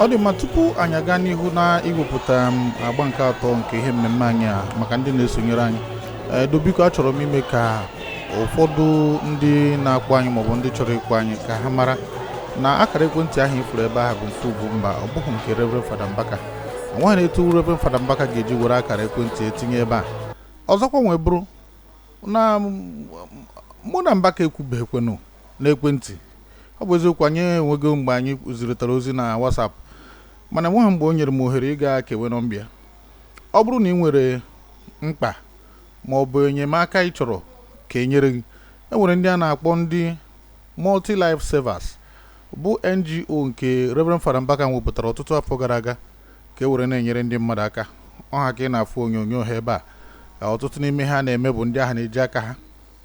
Ọ dị mma. Tupu anyị aga n'ihu na iwepụta m agba nke atọ nke ihe mmemme anyị a, maka ndị na-esonyere anyị, edo, biko, achọrọ m ime ka ụfọdụ ndị na-akpọ anyị maọbụ ndị chọrọ ịkpọ anyị ka ha mara na akara ekwentị ahụ ifuru ebe ahụ bụ nke Ugwumba, ọ bụghị nke Reverend Fada Mbaka. Onweghị etu Reverend Fada Mbaka ga-eji were akara ekwentị etinye ebe a. Ọzọkwa nwee bụrụ na mụ na Mbaka ekwubeghịkwenụ n'ekwentị. Ọ bụ eziokwu, anyị enwego mgbe anyị zirịtara ozi na WhatsApp, mana enweghị mgbe o nyere m ohere ịga kewe nọmba ya. Ọ bụrụ na ị nwere mkpa ma ọ bụ enyemaka ị chọrọ ka e nyere gị, e nwere ndị a na-akpọ ndị Multi Life Savers, bụ NGO nke Reverend Fada Mbaka wepụtara ọtụtụ afọ gara aga ka e were na-enyere ndị mmadụ aka. Ọha ka ị na-afụ onyonyo ha ebe a. Ọtụtụ n'ime ha na-eme bụ ndị ahụ na-eji aka ha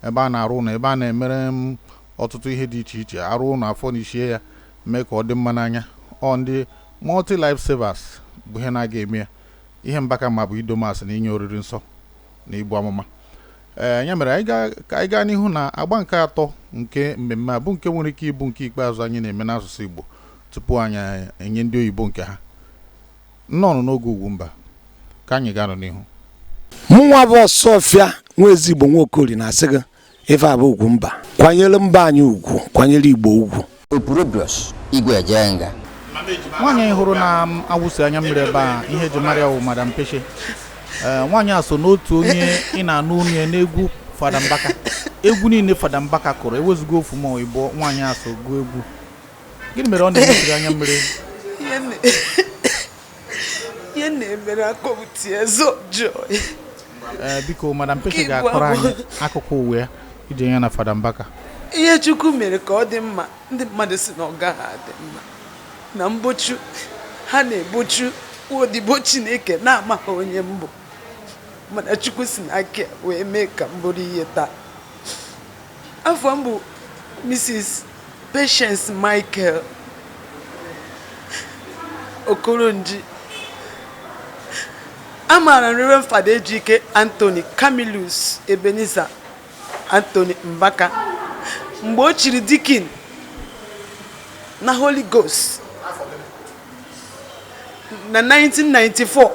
ebe a na-arụ ụlọ, ebe a na-emere m ọtụtụ ihe dị iche iche, arụ ụlọ, afọ na ichie ya, mee ka ọ dị mma n'anya. Ọ ndị Multi Life Savers bụ ihe na-aga eme ya. Ihe Mbaka ma bụ ido mass na inye oriri nsọ na ibu amụma. Ee, ya mere anyị gaa ka anyị gaa n'ihu na agba nke atọ nke mmemme a, bụ nke nwere ike ịbụ nke ikpeazụ anyị na-eme n'asụsụ Igbo tupu anyị enye ndị oyibo nke ha. Nnọọ n'oge Ugwumba, ka anyị gaa n'ihu. Mụnwa bụ Ọsọfịa nwa ezigbo Nwaokori na-asị gị, ife a bụ Ugwumba. Kwanyere mba anyị ugwu, kwanyere Igbo ugwu. Opurobios Igwe Ejenga. Nwaanyị anyị hụrụ na awụsi anya mmiri ebe a, ihe eji mara ya wụ Madam Peshe. Ee, nwaanyị a so n'otu onye ị na-anụ olu ya n'egwu Fada Mbaka. Egwu niile Fada Mbaka kụrụ, ewezuga ofu ma ịbụọ, nwaanyị a so gụọ egwu. Gịnị mere ọ na-emesiri anya mmiri? Ihe na-emere aka bụ tears of joy. Ee, biko, Madam Peshe Nke ga-akọrọ Igbo anyị akụkọ ụwa ya iji ya na Fada Mbaka. Ihe Chukwu mere ka ọ dị mma, ndị mmadụ si na ọ gaghị adị mma. Na mbochu ha na-ebochu odibo Chineke na-amaghị onye mbụ, mana Chukwu si n'aka ya wee mee ka m bụrụ ihe taa. Afọ m bụ Mrs. Patience Michael Okoronji. Amaara m Reverend Fada Ejike Anthony Camillus Ebenezer Anthony Mbaka mgbe o chiri deacon na Holy Ghost na 1994.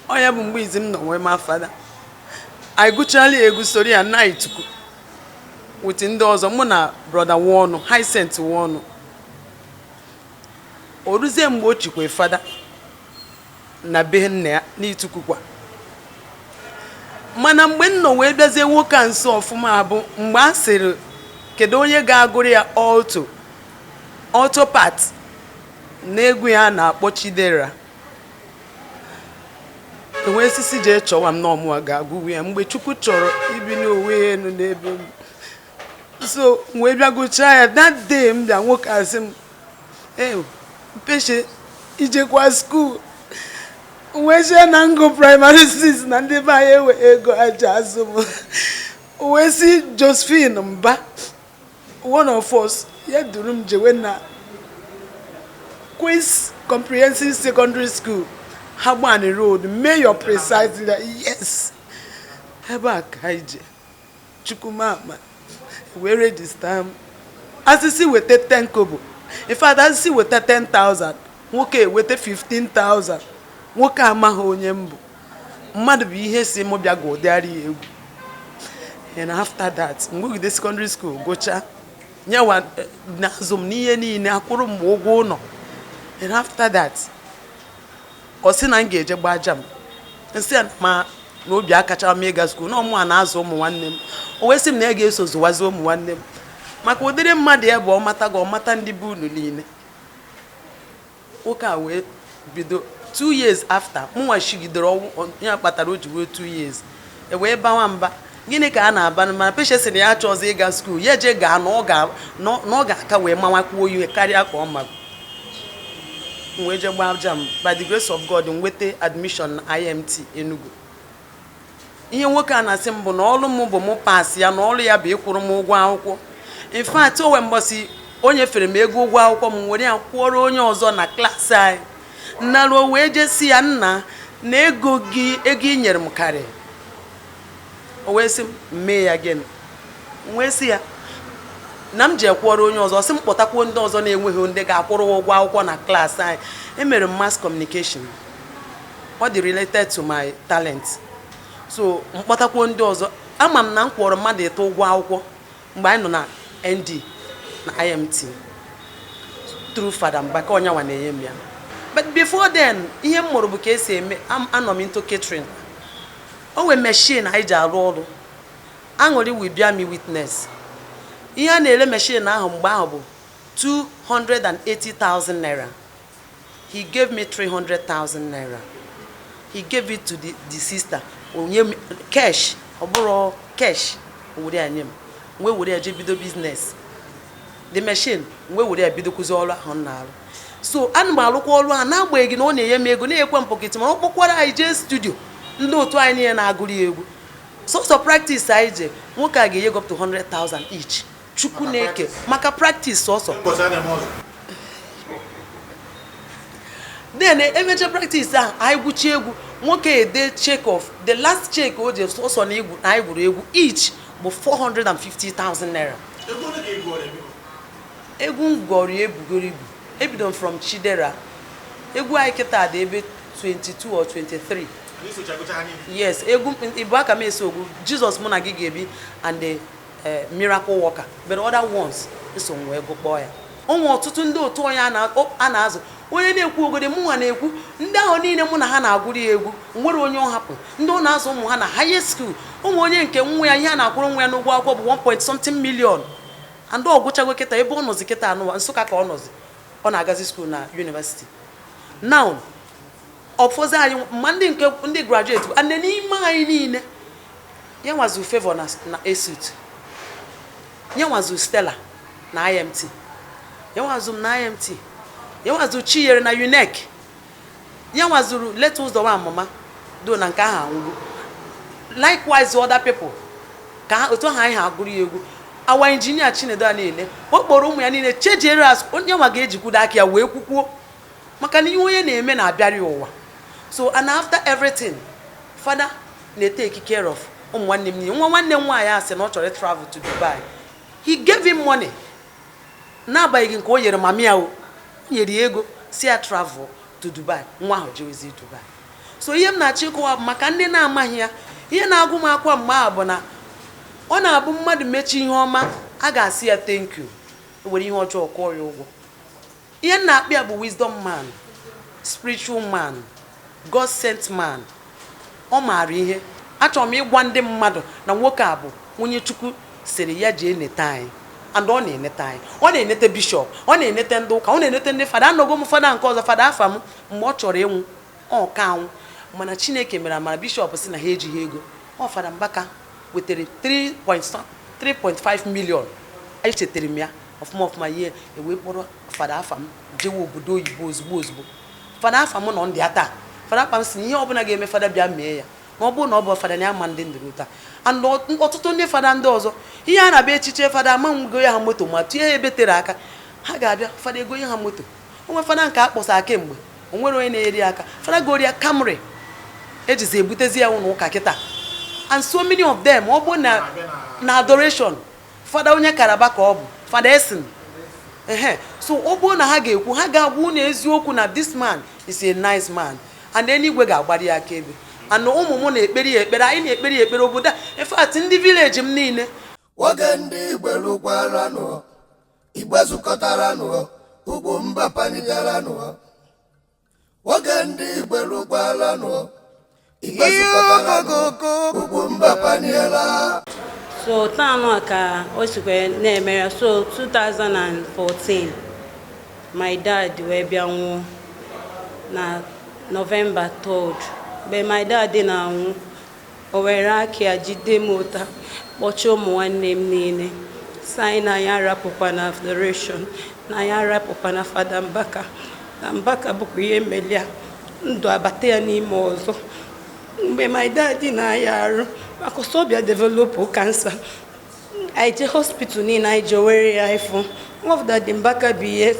Ọ ya bụ mgbe izi m nọ nwee ma fada. Anyị gụchala ya egwu, soro ya na ituku with ndị ọzọ, mụ na Brother Nwọnụ, Hyacinth Nwọnụ. O ruzie mgbe o chikwe fada na be nna ya n'itukukwa. Mana mgbe m nọ wee bịazie nwoke a nso ọfụma bụ mgbe a sịrị, kedu onye ga-agụrụ ya alto part na egwu ya a na-akpọ Chidera? Enwee sisi jee chọwa m na ọmụwa ga-agụwu ya mgbe Chukwu chọrọ ibi n'onwe ya elu n'ebe m so wee bịa gụchaa ya. That day m bịa, nwoke asị m, "Ee, Peshe, ijekwa school?" Wee jee na ngụ primary 6, na ndị be anyị enwe ego aja azụ m. Wee sị Josephine Mba, one of us, ya duru m jewe na Queen's Comprehensive Secondary School, Agbani Road, Mayor precisely. Yes, ebe a ka anyị je. Chukwumama wee register m. Asịsị weta 10 kobo, in fact, asịsị weta 10,000, nwoke eweta 15,000. Nwoke amaghị onye m bụ. Mmadụ bụ ihe si mụ bịa gụdịarị ya egwu. And after that, mgbe secondary school gụchaa, nyewa na-azụ m n'ihe niile, akwụrụ m ụgwọ ụlọ. And after that, ọ sị na m ga-eje gbaa JAMB. Nsị ya ma na obi akacha m ịga school, na ọmụ a na-azụ ụmụ nwanne m. O wee sị m na ya ga-eso zụwazi ụmụ nwanne m, maka ụdịrị mmadụ ya bụ ọmata ga ọmata ndị be unu niile. Nwoke a wee bido. 2 years after, mụnwa shigidere ọnwụ ya kpatara o ji wee 2 years e wee bawa mba. Gịnị ka a na-aba? Mana Peshe sị na ya achọghịzị ịga school, ya eje gaa na ọ ga-aka wee mawakwuo ihe karịa ka ọ ma. M wee jee gbaa JAMB. By the grace of God, nweta admission na IMT Enugu. Ihe nwoke a na-asị m bụ na ọrụ m bụ mụ pass ya, na ọrụ ya bụ ịkwụrụ m ụgwọ akwụkwọ. In fact, o wee mbọsị o nyefere m ego ụgwọ akwụkwọ m, were ya kwụọrọ onye ọzọ na klaasị anyị. Nnaruo wee jesi ya, "Nna, na ego gị, ego ị nyere m karị." O wee sị m mee ya gịnị? M wee sị ya Na m ji ekwọrọ onye ọzọ, sị m kpọtakwuo ndị ọzọ na-enweghị ndị ga-akwụrụ ụgwọ akwụkwọ na klaasị anyị. Emere m mass communication, ọ dị related to my talent, so mkpọtakwuo ndị ọzọ. Ama m na m kwụọrọ mmadụ ịtọ ụgwọ akwụkwọ mgbe anyị nọ na ND na IMT through Fada Mbaka. Onyanwa na-enye m ya. But before then, ihe m mụrụ bụ ka esi eme anọ m into catering. O nwee machine anyị ji arụ ọrụ. Aṅụrị will bear me witness. Ihe a na-ere machine ahụ mgbe ahụ bụ 280,000 naira. He gave me 300,000 naira. He gave it to the sister. Onye m cash, ọ bụrụ cash, o were ya nye m, wee were ya jee bido business. The machine, wee were ya bidokwuzi ọrụ ahụ m na-arụ. So ana m arụkwa ọrụ ahụ n'agbanyeghị na ọ na-enye m ego, na-enyekwa m pocket. Mana ọ kpọkwara anyị jee studio, ndị otu anyị niile na-agụrụ ya egwu, sọsọ practice anyị je, nwoke a ga-enye go up to 100,000 each. Chukwu na-eke maka practice sọsọ. Ụbọchị a na-eme ọzọ. Then emecha practice ahụ, anyị gwuchie egwu, nwoke ede check of the last check o ji sọsọ na egwu na anyị gwuru egwu each bụ 450,000 naira. Ego ole ka ị gụọrọ ebigo? Egwu m gụọrọ ya ebugoro ibu. Ebido m from Chidera. Egwu anyị kịta dị ebe 22 or 23. Anyị socha gụcha ha niile? Yes, egwu ibu aka m eso ogwu Jizọs mụ na gị ga-ebi and the miracle worker, but other ones eso m wee gụkpọọ ya. Ụmụ ọtụtụ ndị otu onye a na-azụ, onye na-ekwu ogode mụ nwa na-ekwu, ndị ahụ niile mụ na ha na-agụrụ ya egwu, nwere onye ọ hapụ. Ndị ọ na-azụ ụmụ ha na higher school, ụmụ onye nke nwa ya, ihe a na-akwụrụ nwa ya n'ụgwọ akwụkwọ bụ 1 point something million, and ọ gụchago kịta. Ebe ọ nọzi kịta anụwa Nsụka ka ọ nọzi, ọ na-agazi school na university now. Ọfọzi anyị ma ndị nke ndị graduate and n'ime anyị niile, ya nwazu Favor na ESUT, ya nwazu Stella na IMT, ya nwazu m na IMT, ya nwazu Chinyere na UNEC, ya nwazuru leta ụzọ amụma do na nke ahụ anwụgo. Likewise other people ka ha otu ahụ anyị ha agụrụ ya egwu. Awa injinia Chinedu a niile, o kpọrọ ụmụ ya niile chejere azụ, onye nwa ga-ejikwudo aka ya wee kwukwuo maka na ihe onye na-eme na-abịara ya ụwa. So and after everything, Fada na-etake care of ụmụ nwanne m niile. Nwa nwanne m nwaanyị a sị na ọ chọrọ travel to Dubai, he gave him money, n'agbanyeghị nke o nyere mami ya. O nyere ya ego si ya travel to Dubai. Nwa ahụ jewezi Dubai. So ihe m na-achọ ịkọwa bụ maka ndị na-amaghị ya, ihe na-agụ m akwa mgbe ahụ bụ na ọ na-abụ mmadụ mechi ihe ọma, a ga-asị ya thank you, o were ihe ọjọọ kwụọ ya ụgwọ. Ihe m na-akpị ya bụ wisdom man, spiritual man, God sent man. Ọ maara ihe. Achọrọ m ịgwa ndị mmadụ na nwoke a bụ onye Chukwu sịrị ya jee neta anyị, and ọ na-eneta anyị. Ọ na-enete bishọp, ọ na-enete ndị ụka, ọ na-enete ndị fada. Anọgo m fada nke ọzọ, Fada afa m, mgbe ọ chọrọ ịnwụ, ọ ka anwụ, mana Chineke mere amara. Bishọp si na ha ejighị ego. Ọ Fada Mbaka wetara 3.5 million. Anyị chetara m ya ọfụma ọfụma. Ihe ewee kpọrọ Fada afa m jewe obodo oyibo ozugbo ozugbo. Fada afa m nọ ndị ya taa. Fada afa m si na ihe ọbụla ga-eme fada bịa mee ya, ma ọ bụrụ na ọ bụ fada na ya ma ndị ndụrụ taa and ọtụtụ ndị fada ndị ọzọ. Ihe a na-abịa echiche fada ama nwego ya ha moto ma tinye ya ebe tere aka, ha ga-abịa fada ego ha moto. Onwe fada nke a kpọsa kemgbe, o nwere onye na-eri aka. Fada goria Camry ejizi ebutezi ya ụlọ ụka kịta, and so many of them. Ọ bụ na adoration fada onye karaba ka ọ bụ Fada Esin ehe. So ọ bụrụ na ha ga-ekwu, ha ga-agwa unu eziokwu na this man is a nice man, and eluigwe ga-agbara ya akaebe. And ụmụ m na-ekpere ya ekpere, anyị na-ekpere ya ekpere. Obodo a, in fact, ndị village m niile. Nwoke ndị Igbe lụkwaranụ, Igbe zukọtaranụ, ugwu mba panigaranụ. Nwoke ndị Igbe lụkwaranụ, Igbe zukọtaranụ, ugwu mba paniela. So taa a ka o sikwa na-eme ya. So 2014, my dad wee bịa nwụọ na November 3rd. Mgbe my dad na-anwụ, o were aka ya jide m ụta, kpọchie ụmụ nwanne m niile, si anyị na anyị arapụkwa na adoration, na anyị arapụkwa na Fada Mbaka, na Mbaka bụkwa ihe melia ndụ abata ya n'ime ọzọ. Mgbe my dad na-aya arụ maka ọsọ develop cancer, anyị jee hospital niile anyị jee were ya ịfụ of Daddy Mbaka bụ ihe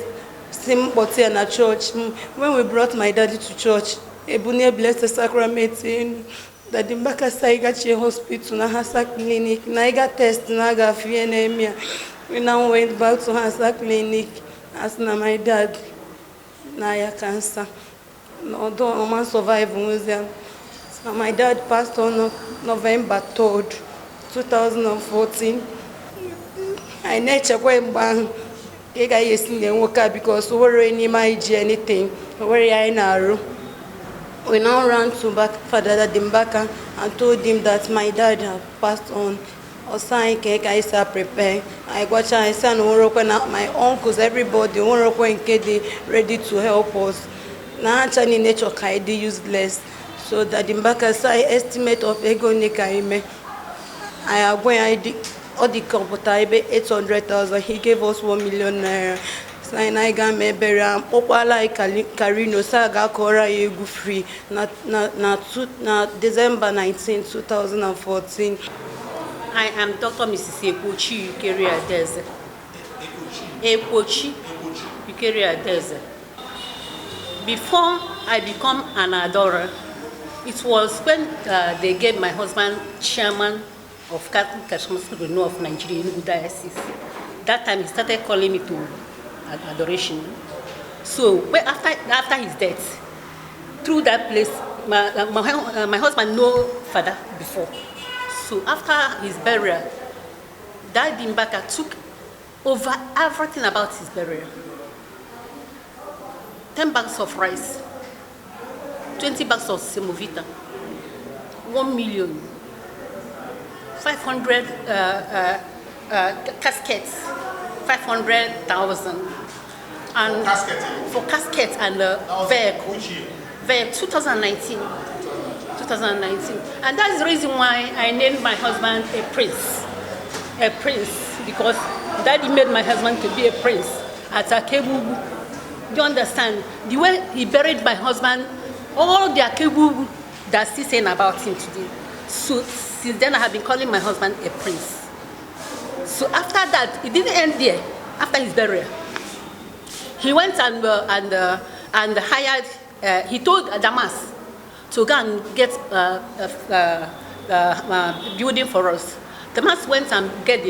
si m kpọta ya na church m. When we brought my daddy to church, ebunie Blessed Sacrament enu, Daddy Mbaka si anyị gachie hospital na Hasa Clinic na anyị ga test na aga afụ ihe na-eme ya. We now went back to Hansa Clinic, asị na my dad na-aya cancer, na ọdọ ọma survive nwezi ya. So my dad passed on November 3rd, 2014. Anyị na-echekwa mgbe ahụ ka ị gaghị esi na nwoke a, because o nwere n'ime anyị ji anything, o nwere ya anyị na-arụ. We now ran to back Father Daddy Mbaka and told him that my dad had passed on. Ọsọ anyị ka anyị si prepare. Anyị gwacha anyị sị na onwerekwe na my uncles, everybody, onwerekwe nke dị ready to help us. Na ha ncha niile chọ ka anyị dị useless. So Daddy Mbaka sị anyị estimate of ego ole ka anyị mee. Anyị agwa ya ọ dị ka ọ pụtara ebe 800,000. He gave us 1 million naira. Sị anyị na anyị ga-ama ebere a kpọkwala anyị Karino sị a ga-akọrọ anyị egwu free na December 19, 2014. I am Dr. Mrs. Ekwochi Ukeri Adeze. Ekwochi Ukeri Adeze. Before I become an adorer, it was when they gave my husband chairman of Catholic Charismatic Renewal of Nigeria, Enugu Diocese. That time he started calling me to adoration. So well, after his death, through that place, my husband no father before. So after his burial, Daddy Mbaka took over everything about his burial. 10 bags of rice, 20 bags of semovita, 1 million, 500 caskets, 500,000. And for casket and vehicle. Vehicle, 2019. 2019. And that's the reason why I named my husband a prince. A prince, because Daddy made my husband to be a prince at Akebubu. Do you understand? The way he buried my husband, all the Akebubu that still saying about him today. So since then I have been calling my husband a prince. So after that, it didn't end there. After his burial, he went and hired. He told Damas to go and get a building for us. Damas went and got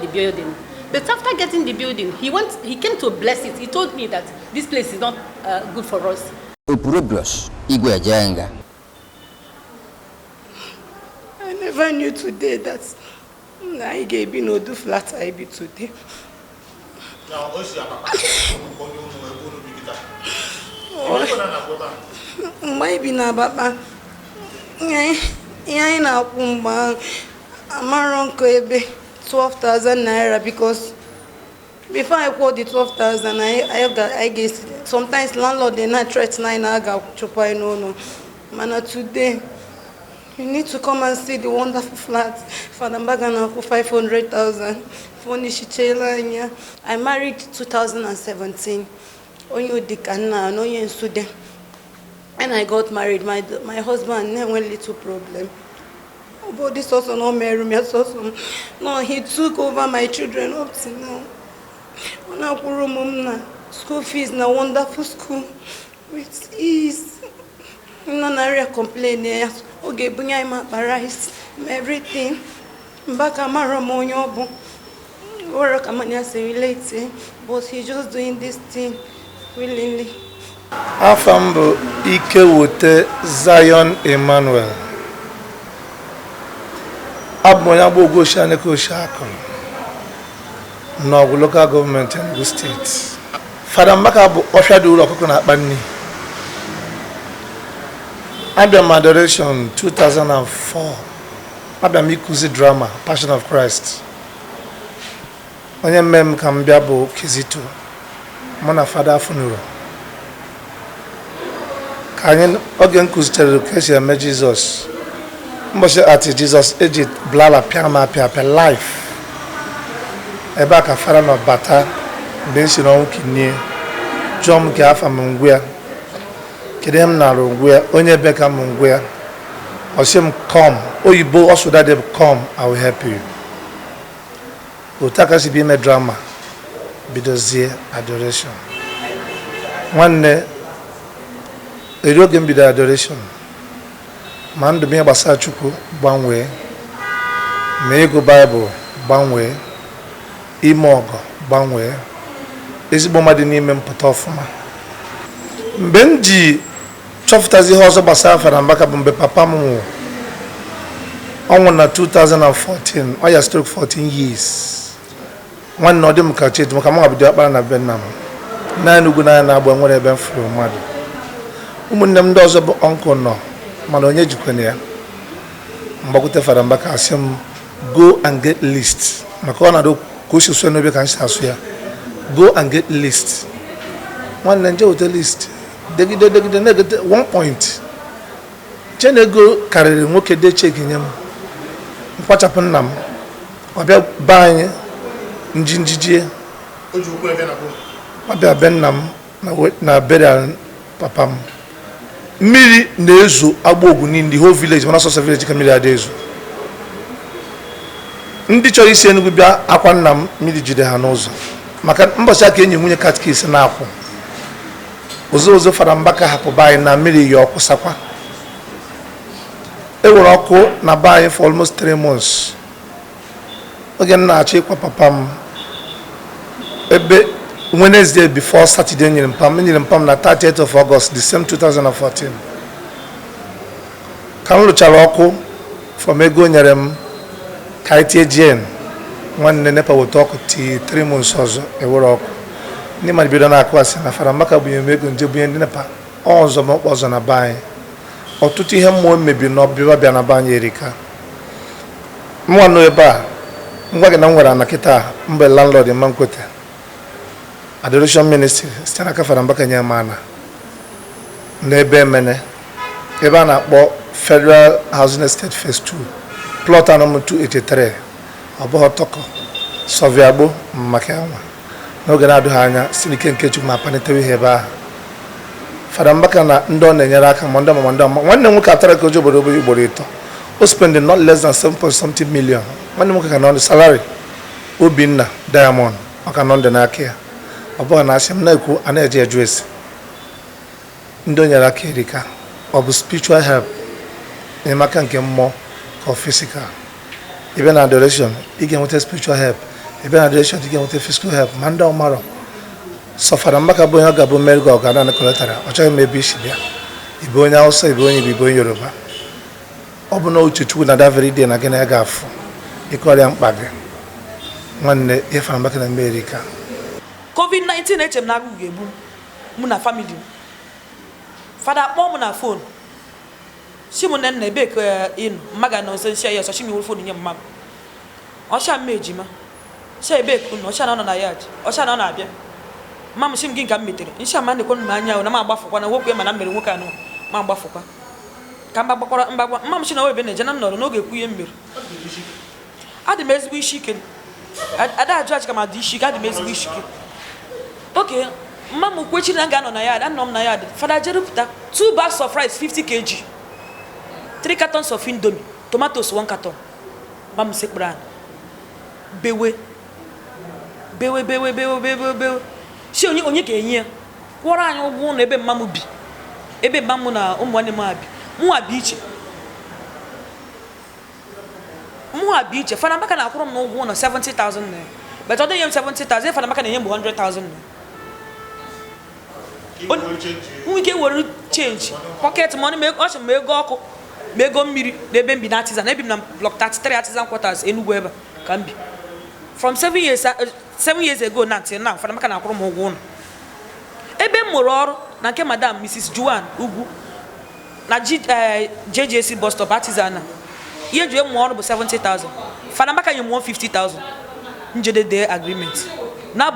the building. But after getting the building, he came to bless it. He told me that this place is not good for us. Opurobios Igwe Ejenga. I never knew today that I ga-ebi n'odu flat I bi today. Mgbe anyị bi n'Abakpa, ihe anyị na-akwụ mgbe ahụ amarọ nkọ ebe 12,000 naira, because before I kwụọ the 12,000, I ga-esi sometimes landlord dey na threaten anyị na a ga-achụpụ anyị n'ụlọ. Mana today, you need to come and see the wonderful flat. Father Mbaka na-akwụ 500,000. Furnish anya. I married 2017. Onye Odika nna na onye Nsude. When I got married, my husband had a little problem. But this also not marry me, also. No, he took over my children up to now. School fees na wonderful school with ease. Nna na complain ya. Oge bunye anyị akpa rice, everything. Mbaka mara m onye ọ bụ. Owere ka manya si relate, but he just doing this thing willingly. Afa m bụ Ikewote Zion Emmanuel. Abụ m onye Agbogwu Oshianeke Oshiakụrụ n'Ọgwụ Local Government, Enugu Steeti. Fada Mbaka bụ ọfịa dị ụlọ ọkụkọ na-akpa nri. Abịa m adoration 2004. Abịa m ịkụzi drama Passion of Christ. Onye mme m ka m bịa bụ Kizito, mụ na Fada Afunuro. Ka anyị oge m kụzitere ka esi eme Jizọs, mbọchị ati Jizọs eji blala pịa m apịa apịa life. Ebe a ka Fada nọ bata mgbe m si n'ọnwụ kinie, jụọ m ka afa m ngwa ya, kedu ihe m na-arụ ngwa ya, onye ebe ka m ngwa ya. Ọ sị m come, oyibo ọsụda dị come, I will help you. Otu aka si bi ime drama bidozie adoration. Nwanne, eri oge m bidoro adoration, ma ndụ m ihe gbasara Chukwu gbanwee, ma ịgụ Baịbụl gbanwee, Ime ọgọ gbanwee, ezigbo mmadụ n'ime m pụta ọfụma. Mgbe m ji chọpụtazi ihe ọzọ gbasara Fada Mbaka bụ mgbe papa m nwụrụ. Ọ nwụrụ na 2014, ọ ya stroke 14 years. Nwanne, ọ dị m ka cheji maka mụ bido akpara na be nna m naanị ugwu n'anya na-agba nwere ebe m fụrụ mmadụ. Ụmụnne m ndị ọzọ bụ uncle nọ, mana onye jikwana ya mgbakwute Fada Mbaka, asị m go and get list, maka ọ na-adị ka o si sụọ n'obi ka m si asụ ya, go and get list. Nwanne, nje weta list, degide degide na-egote 1 point che na ego karịrị. Nwoke dee cheque nye m, mkpachapụ nna m, ọ bịa be anyị nji njijie. Ọ bịa be nna m na burial papa m. Mmiri na-ezo Agbogwu niile, the whole village, mana sọsọ village ka mmiri adị ezo. Ndị chọrọ isi Enugu bịa akwa nna m, mmiri jide ha n'ụzọ, maka mbọchị aka enyi nwunye catechist na-akwụ ụzọ ụzọ. Fada Mbaka hapụ be anyị na mmiri ya ọkwụsakwa. E nwere ọkụ na be anyị for almost 3 months. Oge m na-achọ ịkwa papa m ebe Wednesday before Saturday, nyere mpam na 30th of August, the same 2014, ka m lụchara ọkụ from ego nyere m ka anyị tie gen. Nwanne, NEPA weta ọkụ tii 3 months ọzọ ewere ọkụ. Ndị mmadụ bido na-akụ asị na Fada Mbaka bunye m ego nje bunye ndị NEPA ọzọ ma ọkpọ ọzọ na be anyị. Ọtụtụ ihe mmụọ mebiri na ọbịa bịa na be anyị erika. Mụnwa nọ ebe a ngwa gị na m nwere ana kịta mgbe landlord ma nkweta Adoration Ministry site n'aka Fada Mbaka nye m ana n'ebe Emene, ebe a na-akpọ Federal Housing Estate Phase 2, plot anọ m 283. Ọ bụghị tọkọ sọviagbo maka ya nwa n'oge na-adịghị anya, si n'ike nke Chukwu ma palitewe ihe ebe ahụ. Fada Mbaka na ndị ọ na-enyere aka, ma ndị ọma ma ndị ọma. Nwanne m nwoke atara ka oje obodo obodo ugboro ịtọ, o spending not less than 7 point something million. Nwanne m nwoke ka nọ na salary Obinna Diamond, ọ ka nọ ndụ n'aka ya. Ọ bụghị na asị m na-ekwu, a na-eje eju ese ndị o nyere aka erika. Ọ bụ spiritual help, enyemaka nke mmụọ, ka ọ physical. Ị bịa na adoration, ị ga-enweta spiritual help. Ị bịa na adoration, ị ga-enweta physical help. Ma ndị ọmarọ sọ Fada Mbaka bụ onye ọ ga-abụ mmeri gị ọga naanị kọletara. Ọ chọghị m ebe isi bịa, ịbụ onye Hausa, ịbụ onye Igbo, ịbụ onye Yoruba. Ọ bụ na uche Chukwu na that very day na gị na ya ga-afụ ịkọrịa mkpa gị. Nwanne, ihe Fada Mbaka na mmeri ka COVID-19, eche m na agụụ ga-egbu m, mụ na family m. Fada kpọọ m na phone, si m nne nna, ebe ka ị nọ? Mma ga na nso nsi ya ọsọ chi m iwuru phone nye mma m. Ọcha mma ejima ọcha, ebe ka unu? Ọcha na ọ nọ na yard, ọcha na ọ na-abịa. Mma m si m gị nka m metere nshi ama na-ekwe m anya ahụ na m agbafụkwa na nwoke, mana m mere nwoke anụ ma agbafụkwa ka mba gbakwara mgbagwa. Mma m si na ebe na-eje na m nọrọ n'oge ekwu ihe m mere. Adị m ezigbo isi ike. Ada ajụ achị ka ma dị isi ike. Adị m ezigbo isi ike. Oke mma m kwechiri na m ga-anọ na yard, anọ m na yard. Fada jere pụta 2 bags of rice 50 kg, 3 cartons of Indomie, tomatoes 1 carton. Mma m sekpụrụ anyị bewe bewe bewe bewe bewe bewe, si onye onye ga-enye ya kwụọrọ anyị ụgwọ ụlọ ebe mma m bi, ebe mma m na ụmụ nwanne m abi. Mụnwa bi iche, mụnwa bi iche. Fada Mbaka na-akwụrụ m n'ụgwọ ụlọ 70,000 naira, but ọ dịghị m 70,000. Fada Mbaka na-enye m 100,000 naira. Nwa ike were change, pocket money, ma ọ sị ma ego ọkụ ma ego mmiri na ebe m bi na Artisan. Ebi m na block 33, Artisan Quarters, Enugu. Ebe a ka m bi from 7 years ago na until now. Fada Mbaka na-akwụrụ m ụgwọ ụlọ ebe m mụrụ ọrụ na nke Madam Mrs. Juan Ugwu na JJC bus stop, Artisan. Na ihe eji mụọ ọrụ bụ 70,000. Fada Mbaka nye m 150,000 njedede agreement na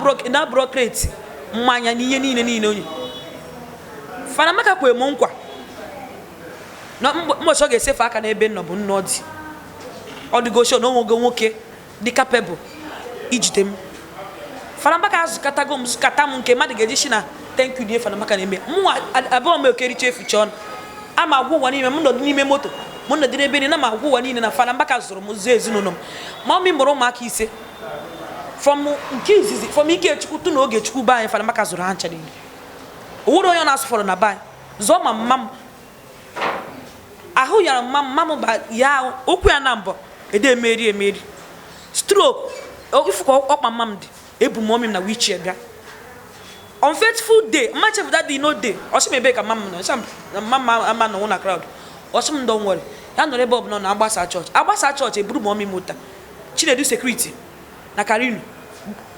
brocrate mmanya na ihe niile niile. Onye Fada Mbaka kwere m nkwa na mbọchị ọ ga-esefe aka n'ebe nọ bụ nnọọ dị ọ dịgo sure na onwego nwoke dị capable ijide m. Fada Mbaka azụkatago m, zụkata m nke mmadụ ga-eji si na thank you. Ihe Fada Mbaka na-eme mụnwa abụọ m okericha efuche ọnụ ama agwa ụwa niile. M nọdụ n'ime moto, m nọdụ n'ebe niile na m agwa ụwa niile na Fada Mbaka zụrụ m, zụọ ezinụlọ m. Ma ọmị mụrụ ụmụaka ise, from nke izizi, from Ikechukwu tụ na Ogechukwu be anyị, Fada Mbaka zụrụ ha ncha niile. O nwere onye ọ na-asụ fọrọ na be anyị zụọ. Ma mma m ahụ yara mma m, mma m ba ya okwu ya na mbọ ede emeri emeri stroke. Ifu ka ọkpa mma m dị, ebu mummy m na wheelchair bịa. On faithful day, mma chefu that day no day. Ọsị m ebe ka mma m nọ, ọsị m na mma m ama nọ na crowd. Ọsị m don't worry, ya nọrọ ebe ọbụla ọ na-agbasa chọọchị. Agbasa chọọchị, eburu mummy m ụta. Chinedu security na Karinu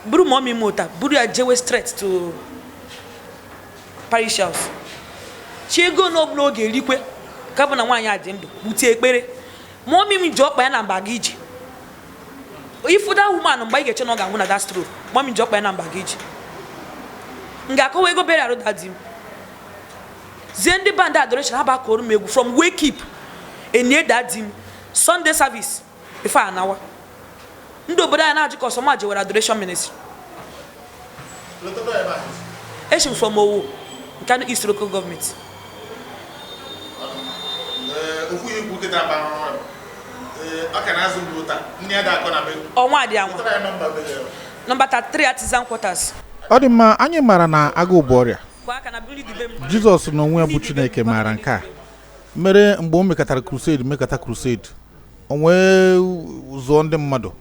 buru mummy m ụta, buru ya jewe straight to parish house. Chi ego na ọbụla ọ ga-erikwe ka bụ na nwaanyị a dị ndụ, butie ekpere. Mummy m ji ọkpa ya na mba ga ije. Ifu that woman mgbe anyị ga-eche na ọ ga-anwụ na that stroke, mummy m ji ọkpa ya na mba ga ije. M ga-akọwa ego burial arụ daddy m. Zie ndị band adoration ha bakọrọ m egwu from wake up enye daddy m Sunday service ife anawa. Ndị obodo anyị na-ajụ ka ọsọma jewere adoration ministry. Echi m from Owo, Nkanu East Local Government. Ofu ihe ikwu kịta bara ọrụ, ọ ka na-azụ mgbe ụta ndị ada akọ na be. Ọnwa dị anwa. Wetara ya nọmba be ya. Nọmba 33 Artisan Quarters. Ọ dị mma, anyị maara na agụụ bụ ọrịa. Kwa aka na buli dị be m. Jizọs n'onwe ya bụ Chineke maara nke a, mere mgbe o mekọtara crusade, mekọta crusade, o wee zụọ ndị mmadụ,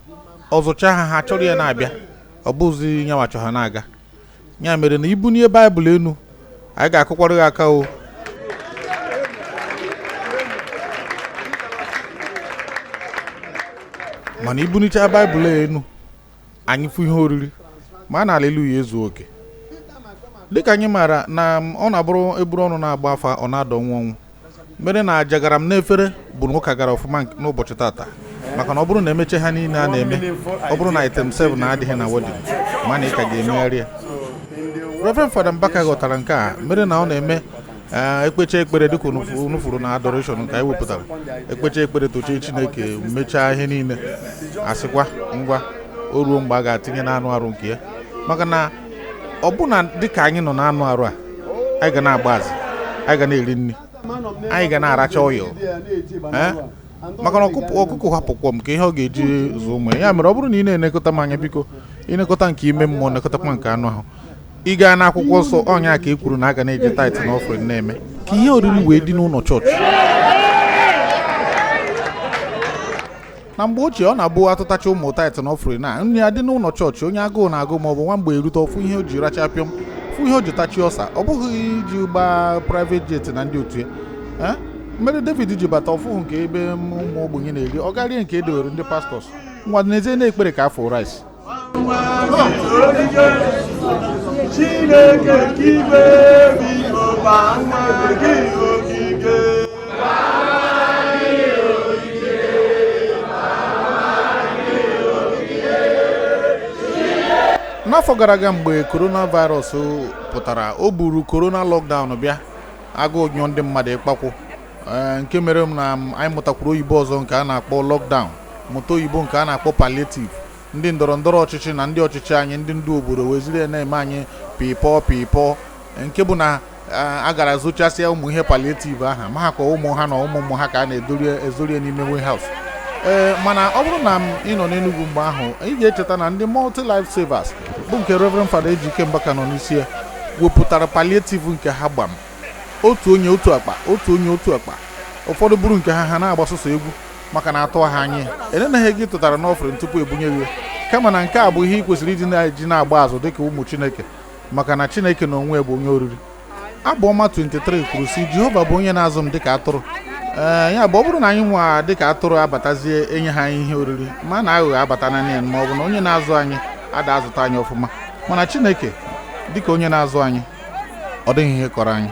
ọ zụcha ha, ha chọrọ ya na-abịa, ọ bụzi nyanwa chọ ha na-aga. Ya mere na ibunye Baịbụl enu, anyị ga-akụkwara gị aka o. Mana ibunicha Baịbụl enu, anyị fụ ihe oriri ma a na aleluya ezu oke. Dịka anyị maara na ọ na-abụrụ eburu ọnụ na-agba afa, ọ na-adọ nwa ọnwụ, mere na ajagara m n'efere bụ na ụka gara ọfụma n'ụbọchị tata, maka na ọ bụrụ na emeche ha niile a na-eme, ọ bụrụ na item 7 na-adịghị na wedding, mana ị ka ga-emegharị ya. Reverend Fada Mbaka ghọtara nke a, mere na ọ na-eme ekpecha ekpere dịka unu furu na adoration nke anyị wepụtara, ekpecha ekpere, tochie Chineke, mechaa ihe niile, asịkwa ngwa, o ruo mgbe a ga-atinye n'anụ arụ nke ya. Maka na ọbụna dịka anyị nọ n'anụ arụ a, anyị ga na-agba azị, anyị ga na-eri nri, anyị ga na-aracha oil, maka na ọkụkọ hapụkwọ m ka ihe ọ ga-eji zụ ụmụ ya. Ya mere ọ bụrụ na ị na-enekọta m anya, biko ịnekọta nke ime mmụọ, nekọtakwa nke anụ ahụ. Ị gaa n'akwụkwọ nsọ, ọnya ka e kwuru na a ga na-eji tithe na offering na-eme ka ihe oriri wee dị n'ụlọ chọọchị. Na mgbe ochie, ọ na-abụ atụtacha ụmụ tithe na offering na nri adị n'ụlọ chọọchị, onye agụụ na-agụ ma ọ bụ nwa mgbe erute, ọfụ ihe o ji racha pịọm, fụ ihe o ji tachi ọsa, ọ bụghị iji gbaa private jet na ndị otu ya. Mere David ji bata ọfụ nke ebe ụmụ ogbenye na-eri, ọ garie nke edowere ndị pastors. Ngwa, n'ezie na-ekpere ka afọ rice. Chineke kibe biko gba nwa gị ogige. N'afọ gara aga, mgbe coronavirus pụtara, o buru corona lockdown bịa, agụụ nyụọ ndị mmadụ ịkpakwụ, nke mere m na anyị mụtakwuru oyibo ọzọ nke a na-akpọ lockdown, mụta oyibo nke a na-akpọ palliative. Ndị ndọrọ ndọrọ ọchịchị na ndị ọchịchị anyị, ndị ndu obodo, weziri ya na-eme anyị pịpọ pịpọ, nke bụ na a gara zochasịa ụmụ ihe palliative aha ma ha ka ụmụ ha na ụmụ ụmụ ha ka a na-edori ezorie n'ime warehouse. Ee, mana ọ bụrụ na m ị nọ n'Enugu mgbe ahụ, ị ga-echeta na ndị Multi Life Savers bụ nke Reverend Fada Ejike Mbaka nọ n'isi ya wepụtara palliative nke ha gbam, otu onye otu akpa, otu onye otu akpa. Ụfọdụ buru nke ha, ha na-agbasọsọ egwu maka na atụ ha anya enenaghị ego ị tụtara n'offering tupu ebunye gị, kama na nke a bụ ihe ị kwesịrị ịdị na-eji na-agba azụ dịka ụmụ Chineke, maka na Chineke na onwe bụ onye oriri. Abụ Ọma 23 kwuru sị, "Jehova bụ onye na-azụ m dịka atụrụ." Ee, ya bụ ọ bụrụ na anyị nwa dịka atụrụ abatazie enye ha anyị ihe oriri, ma na aghụghọ abata na ya, ma ọ bụ na onye na-azụ anyị ada azụta anyị ọfụma. Mana Chineke dịka onye na-azụ anyị, ọ dịghị ihe kọrọ anyị.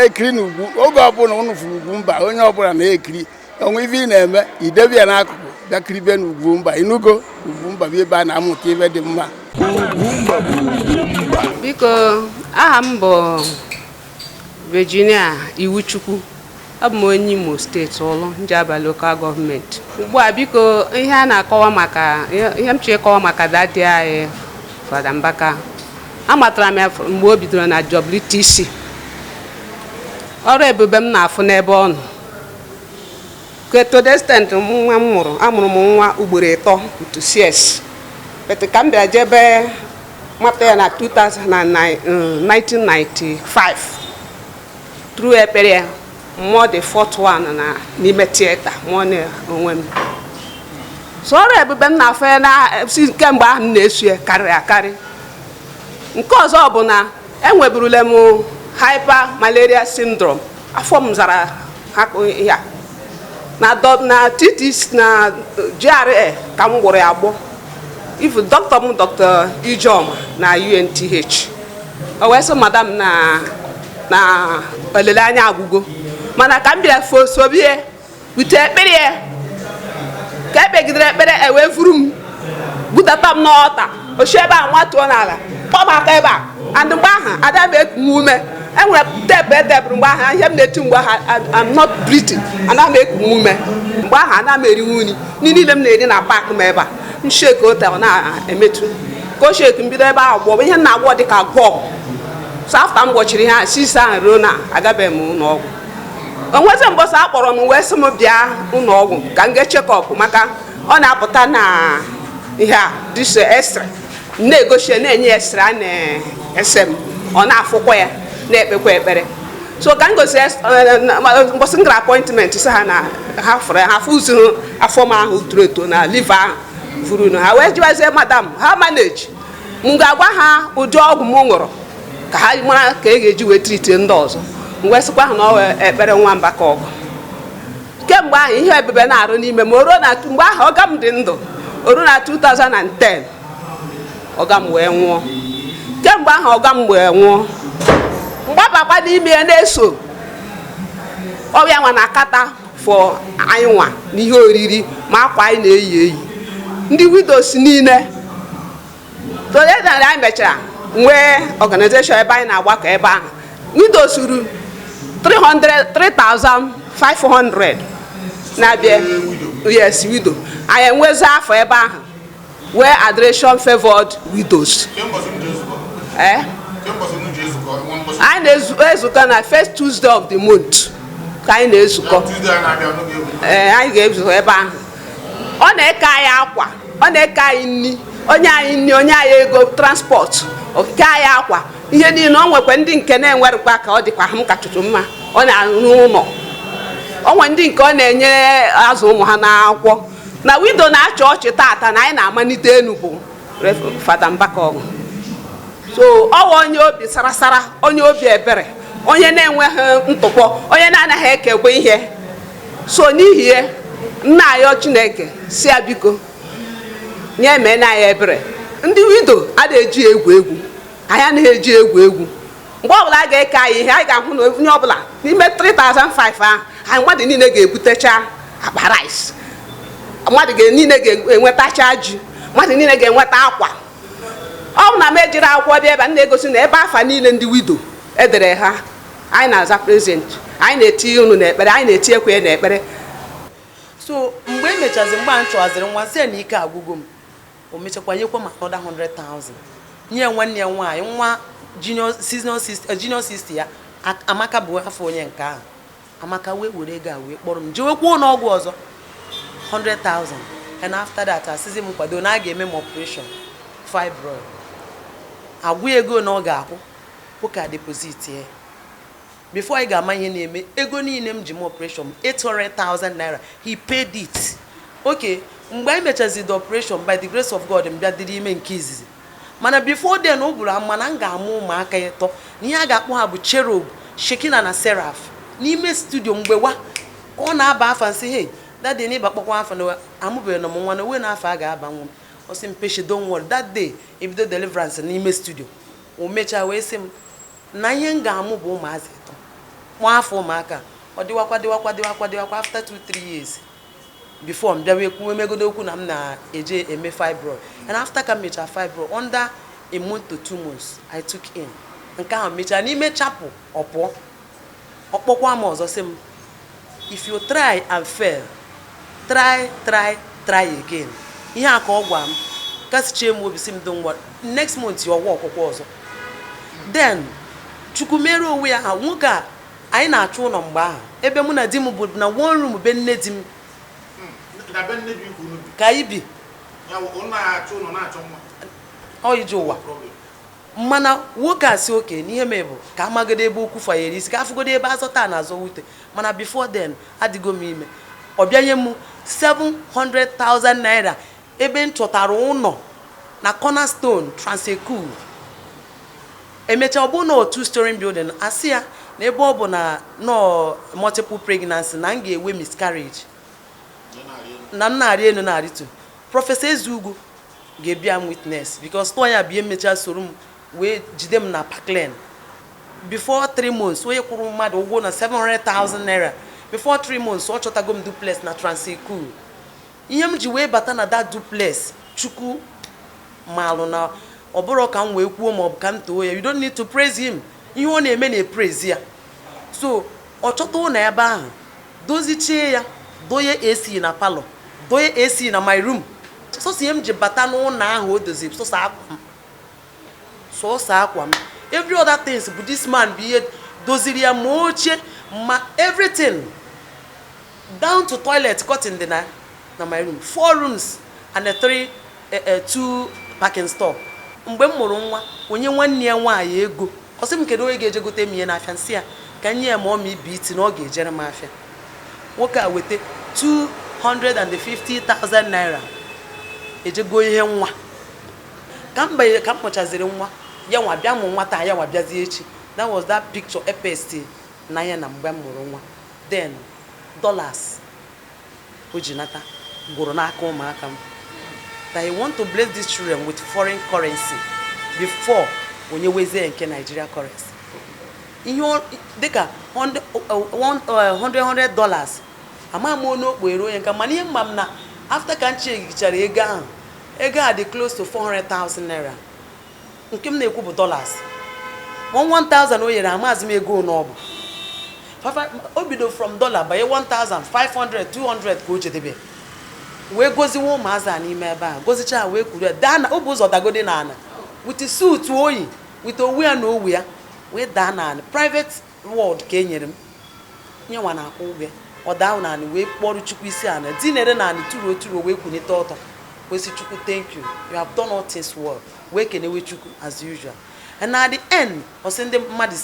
Ekiri n'ugwu oge ọbụla ụnụ fụrụ ugwu mba, onye ọbụla na-ekiri onwe ife ị na-eme, idebe ya n'akụkụ. Bịa kiribe n'Ugwumba. Ịnụgo, Ugwumba bụ ebe a na-amụta ibe dị mma. Biko, aha m bụ Virginia Iwuchukwu. Abụ m onye Imo Steeti, Ọlụ Njaba Local Government. Ugbu a, biko, ihe a na-akọwa maka ihe m chọrọ ịkọwa maka daddy anyị, Fada Mbaka, amatara m ya mgbe o bidoro na WTC. Ọrụ ebube m na-afụ n'ebe ọ nọ ke to the extent nwa m mụrụ, amụrụ m nwa ugboro 3 to CS, but ka m bịa jebe mata ya na 2009, 1995, through ekpere ya, mmụọ the fourth one na n'ime theatre mụọ na onwe m. So ọrụ ebube m na-afụ ya na si kemgbe ahụ m na-eso ya karịrị akarị. Nke ọzọ bụ na enweburule m hyper malaria syndrome. Afọ m zara ha ya na na TTC na GRA ka m gwọrọ ya agbọ. If dọkịta m, Dr. Ijeọma na UNTH, o wee sị, "Madam, na olileanya agwụgo." Mana ka m bịara fosobie wite ekpere ya, ka ekpegidere ekpere, e wee vuru m budata m n'ọta osi ebe a nwatuo n'ala, kpọọ m aka ebe a. And mgbe ahụ ada m eku m ume. Enwere teepu edebụrụ mgbe ahụ, ihe m na-eti mgbe ahụ, I'm not breathing, ana m eku m ume. Mgbe ahụ ana m erinwu nri. Nri niile m na-eri na park m ebe a, m shake hotel na-emetụ ka o shake m, bido ebe ahụ gwọ ihe m na-agwọ dị ka gọm. So after m gwọchiri ihe ahụ, sisi ahụ ruo na agabeghị m ụlọ ọgwụ. O nwezi mbọsị a kpọrọ m wee sị m bịa ụlọ ọgwụ ka m gaa check-up, maka ọ na-apụta na ihe a this x-ray na-egosi ya, na-enye ya x-ray a na-ese m, ọ na-afụkwa ya, na-ekpekwa ekpere. So ka m gosi mbọsị m gara appointment, sị ha na ha fụrụ ya, ha fụzuru afọ m ahụ toro eto na liver ahụ furu ha, wee jụwazie, "Madam, ha manage?" M ga-agwa ha ụdị ọgwụ m ṅụrụ ka ha mara ka e ga-eji wee treat ndị ọzọ. M wee sịkwa ha na ọ wee ekpere nwamba ka ọgụ. Kemgbe ahụ ihe ebube na-arụ n'ime m. O ruo na mgbe ahụ ọga m dị ndụ, o ruo na 2010, ọga m wee nwụọ. Kemgbe ahụ ọga m wee nwụọ, mgbabakwa n'ime ya na-eso ọbịa nwa na-akata fọ anyị nwa n'ihe oriri ma akwa anyị na-eyi eyi, ndị widows niile. So anyị mechara nwee organization ebe anyị na-agbakọ. Ebe ahụ widows ruru 300, 3500 na-abịa. Yes, widow. Anyị enwezi afọ ebe ahụ wee Adoration Favored Widows. Ee, anyị na-ezukọ na first Tuesday of the month ka anyị na-ezukọ. Ee, anyị ga-ezukọ ebe ahụ. Ọ na-eke anyị akwa, ọ na-eke anyị nri, onye anyị nri, onye anyị ego transport, oke anyị akwa, ihe niile. Ọ nwekwa ndị nke na-enwerụkwa ka ọ dịkwa m kachacha mma, ọ na-arụ ụlọ. O nwe ndị nke ọ na-enyere azụ ụmụ ha n'akwụkwọ. Na widow na-achị ọchị tata na anyị na-amalite enu bụ Fada Mbaka ọgụ. So ọ wụ onye obi sara sara, onye obi ebere, onye na-enweghị ntụpọ, onye na-anaghị ekekwe ihe. So n'ihi ya, nna ayọ Chineke si ya, biko, nye mee na ya ebere. Ndị widow a na-eji egwu egwu, anyị anaghị eji egwu egwu. Mgbe ọbụla a ga-eke anyị ihe, anyị ga-ahụ na onye ọbụla n'ime 3005 ahụ anyị, mmadụ niile ga-ebutecha akpa rice, mmadụ niile ga-enwetacha ji, mmadụ niile ga-enweta akwa. Ọ bụ na m ejiri akwụkwọ bịa ebe a na-egosi na ebe afa niile ndị widow edere ha. Anyị na-aza president, anyị na-etinye unu n'ekpere, anyị na-eti ekwe n'ekpere. So mgbe e mechazi, mgbe a m chọwaziri nwa, sị na ike agwụgo m, o mechakwa nyekwa m another 100,000, nye nwanne ya nwaanyị nwa, junior senior sister, junior sister ya. Amaka bụ afọ onye nke ahụ. Amaka wee were ego a wee kpọrọ m jewekwa ụlọ ọgwụ ọzọ, 100,000. And after that, asịzi m kwado na a ga-eme m operation fibroid. Agwụ ego na ọ ga-akwụ ụka deposit ya. Before ị ga-ama ihe na-eme, ego niile m ji m operation, 800,000 naira, he paid it. Okay, mgbe anyị mechazi the operation, by the grace of God, m bịa dịrị ime nke izizi. Mana before then, o buru ama na m ga-amụ ụmụaka ịtọ, na ihe a ga-akpọ ha bụ Cherub, Shekina na Seraph. N'ime studio, mgbe wa ka ọ na-aba afa, nsị, "Hey daddy, na ịba kpọkwa afa na amụbeghị na m nwa na onwe na afọ a ga-aba nwa m." Ọ sị m, "Peshi, don't worry." That day ebido deliverance n'ime studio. O mechaa wee sị m na ihe m ga-amụ bụ ụmụazị ịtọ, kpọọ afọ ụmụaka. Ọ dịwakwa, dịwakwa, dịwakwa, dịwakwa. After 2 3 years, Before m bịawa ekwu emegodo okwu na m na-eje eme fibroid, and after ka m mechara fibroid, under a month to 2 months, I took in. Nke ahụ mechaa n'ime chapel, ọ pụọ, ọ kpọkwa m ọzọ, sị m, "If you try and fail, try, try, try again." Ihe a ka ọ gwa m, kasichie m obi, sị m, "Don't worry." Next month ya ọwa ọkwụkwọ ọzọ. Then Chukwu mere onwe ya ha. Nwoke a anyị na-achụ ụlọ mgbe ahụ, ebe mụ na di m bụ na one room be nne di m ka anyị bi. Ọ ije ụwa mana nwoke a si oke n'ihe mee bụ ka amagodo ebe okwu fanyere isi, ka afụgodo ebe azọta na azọ wute. Mana before then, adịgo m ime. Ọ bịanye m 700,000 naira ebe m chọtara ụlọ na Cornerstone Trans-Ekulu. Emechaa, ọ bụ na two story building, asị ya na ebe ọ bụ na nọ multiple pregnancy, na m ga-enwe miscarriage, na m na-arị elu na-arịtu. Professor Ezeugwu ga-ebia m witness, because tụọ ya bịa emechaa soro m wee jide m na Parklane. Before 3 months, onye kwụrụ mmadụ ụgwọ na 700,000 naira, before 3 months ọ chọtago m duplex na Trans-Ekulu. Ihe m ji wee bata na that duplex, Chukwu maalụ na ọ bụrụ ka m wee kwuo ma ọ bụ ka m too ya. You don't need to praise him. Ihe ọ na-eme na-epraise ya. So ọ chọta ụlọ ebe ahụ, dozichie ya, doye AC na parlour, doye AC na my room. Sọsọ ihe m ji bata n'ụlọ ahụ o doziri, sọsọ akwa m, sọsọ akwa m. Every other things bụ this man bụ ihe doziri ya, ma oche, ma everything, down to toilet curtain dị na my room. Four rooms and a three two parking store. Mgbe m mụrụ nwa, onye nwanne ya nwaanyị ego, ọ sị m, "Kedu onye ga-eje gote m ihe n'afịa?" Nsị ya ka nye ya ma ọ ma ibe iti na ọ ga-ejere m afịa. Nwoke a weta 250,000 naira ejego ihe nwa. Ka m banyere, ka m mụchaziri nwa ya, nwa bịa mụ nwa taa, ya nwa bịazie echi. That was that picture epest na ya na mgbe m mụrụ nwa. Then dollars o ji nata gwụrụ n'aka ụmụaka m, that he want to bless these children with foreign currency before onye wezie nke Nigeria currency. Ihe dịka $100 ama m onye okpere onye nka, mana ihe mma m na after ka nchi gichara ego ahụ, ego a dị close to 400,000 naira. Nke m na-ekwu bụ dollars. 1000 o nyere, amazi m ego one ọ bụ. O bido from dollar banye 1500, 200 ka o jedebe wee goziwe ụmụazị a n'ime ebe a. Gozicha, wee kwuru ya daa na o bụ ụzọ dagode na ana with suit oyi, with owu ya na owu ya, wee daa na ana. Private ward ka e nyere m, nye nwa na-akwụ ụgwọ ya. Ọ daa na anị wee kpọrọ Chukwu isi ana, dinere na anị, turuo turuo, wee kwunite ọtọ, wee sị, "Chukwu, thank you, you have done all things well." Wee kenewe Chukwu as usual. And at the end, ọ sị ndị mmadụ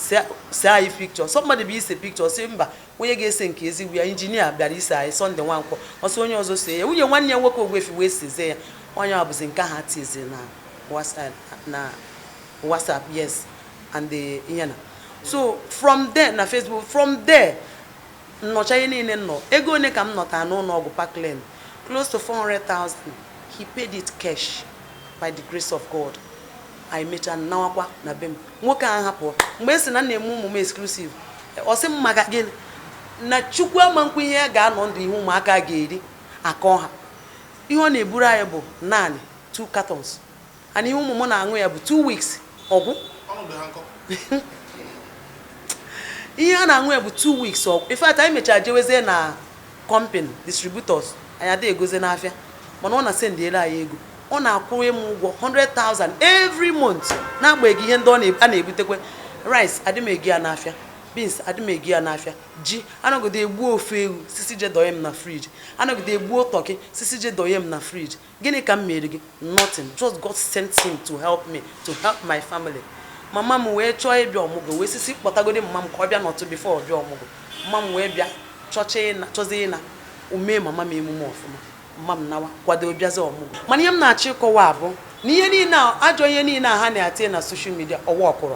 see anyị picture. Somebody bụ ise picture, sị mba, onye ga-ese nke ezigbo ya, injinia bịara ise anyị, Sunday Nwankwọ. Ọsị onye ọzọ see ya, nwunye nwanne ya nwoke Ogwefi wee sezie ya. Onye a bụzi nke ha tizi na WhatsApp, na WhatsApp, yes, and the ihe na so from there na Facebook. From there, nnọcha ihe niile nọ, ego one ka m nọta n'ụlọ ọgwụ Parklane, close to 400,000. He paid it cash by the grace of God. Anyị mechaa nnawakwa na be m. Nwoke ahụ hapụ mgbe e sị na m na-eme ụmụ m exclusive. Ọ sị m, "Maka gịnị na Chukwu ama nkwu ihe ya ga-anọ ndụ, ihe ụmụaka ga-eri akọ ha?" Ihe ọ na-eburu anyị bụ naanị two cartons, and ihe ụmụ m na-aṅụ ya bụ 2 weeks ọgwụ. Ihe a na-aṅụ ya bụ 2 weeks ọgwụ. In fact, anyị mechara jewezie na company distributors, anyị ada egozie n'afịa, mana ọ na-sendiere anyị ego. Ọ na-akwụ m ụgwọ 100,000 every month, n'agbanyeghị ihe ndị a na-ebutekwe. Rice adịmegi ya n'afịa, beans adịmegi ya n'afịa, ji anọgide egbuo ofu ewu, sisi je dọnye m na fridge, anọgide egbuo turkey, sisi je dọnye m na fridge. Gịnị ka m mere gị? Nothing. Just God sent him to help me, to help my family. Mama m wee chọọ ịbịa ọmụgwọ, wee sisi kpọtagodi mama m ka ọ bịa nọtụ before ọ bịa ọmụgwọ. Mama m wee bịa chọcha ịna, chọzie ịna umee mama m emume ọfụma. Mama m nawa kwado bịazi ọmụgwọ. Mana ihe m na-achọ ịkọwa bụ na ihe niile a, ajọ ihe niile a ha na-atinye na social media, ọwa ọkụrọ.